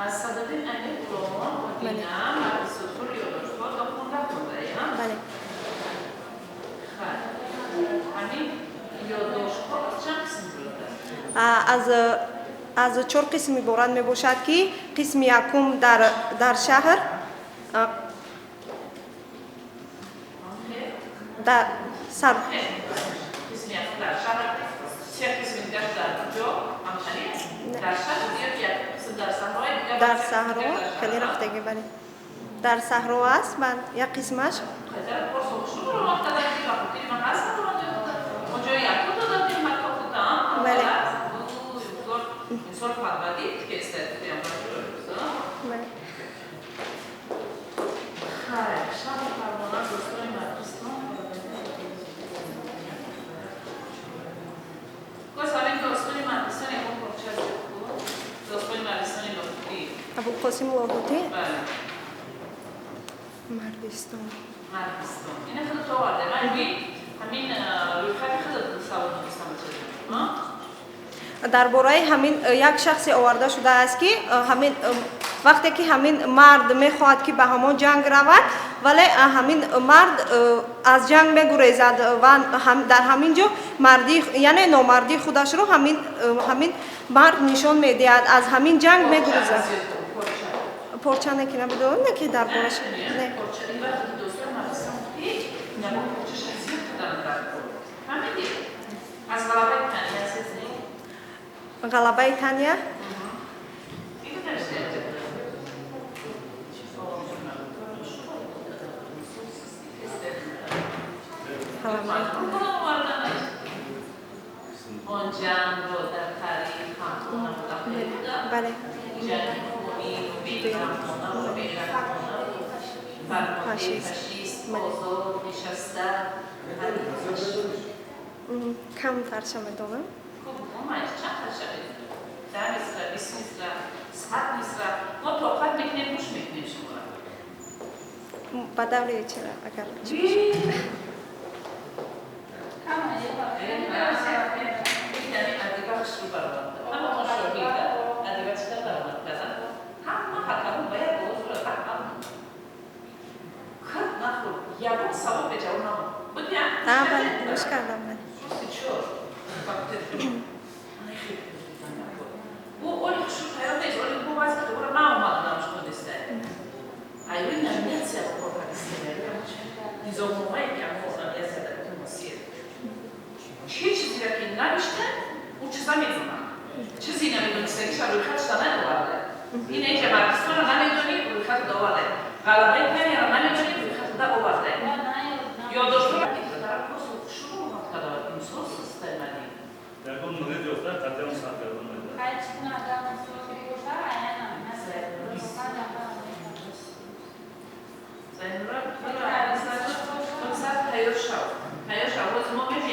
Аз Садриддин Айнӣ Ғуломон, Одина, Марди Сутур, ёддоштҳо то хонда хондаям. Бале. Хайр, ҳамин ёддоштҳо аз чанд қисм иборат аст? Аз чор қисм иборат мебошад, ки қисми якум дар шаҳр, дар сар. Қисми якум дар шаҳр, се қисми дигар дар куҷо? Ҳамхелӣ дар шаҳр ё ки як қисм дар саҳро, дигар Дар саҳро хеле рафтагӣ, бале, дар саҳро аст, баъд як қисмаш. Қайдар порсо шуморо вақт дар ки вақти ман ҳаст, онҷо якум додам, ҳатто худам. Бале. Мисол фарвардид ки истед. Бале. Хайр, шаҳр Фарғона, достони Мардистон. Боз ҳамин достони Мардистон ягон порча зиёд буд? Достони Мардистони Лоҳутӣ. Абулқосим Лоҳутӣ. Бале. Мардистон. Мардистон. Ина худат оварде. Ман ҳамин рӯйхати худат савол мепурсам. Дар бораи ҳамин як шахсе оварда шудааст, ки ҳамин вақте ки ҳамин мард мехоҳад, ки ба ҳамон ҷанг равад, вале ҳамин мард аз ҷанг мегурезад ва дар ҳамин ҷо мардӣ, яъне номардии худашро ҳамин мард нишон медиҳад, аз ҳамин ҷанг мегурезад. Порча не, ки набудо, не, ки дар бораш не. Аз ғалабаи Таня сезни? Ғалабаи Таня. Он ҷангро дар таърих ҳамтон намуда. Бале. Ҷанги хунину бераҳмона ва бераҳмона фармондаи фашист озод нишаста. Кам фарша медонам. Хуб, омаеш чанд фарша медонӣ? 10 мисра, 20 мисра, 100 мисра? Мо тоқат мекунем, гӯш мекунем шуморо. Ба даври чира агар. Адиба хушрӯ баромад, ҳаматон шогирда. Адиба чӣ хел баромад кардан, ҳама ҳакамон ба як овоз кат нахӯрд, ягон савол беҷавоб намонд. Буд? Бале, гӯш кардам, бале. Курси чор факултет. Бу оли хушрӯ тайёр нест, оли бу вазъи китобро наомадам, шумо неста. Айрӯи номинатсия кор кардистем, низомномае ки амо номинатсия дар мосия, чӣ чизеро ки навишта, ӯ чиза медонад, чизе намедонистагиша рӯйхатша наоварда. Ин инҷа Мардистонро намедонӣ, рӯйхатда оварда, ғалабаи Таняро намедонӣ, рӯйхатда оварда, ёддоштҳоро тараф хушрӯ када имсол системади. Ягон мурид ёфта, қатъиан саргардон медиҳад. Зайнура, сар тайёр шав, тайёр шав. Ҳозир мо мешунавем.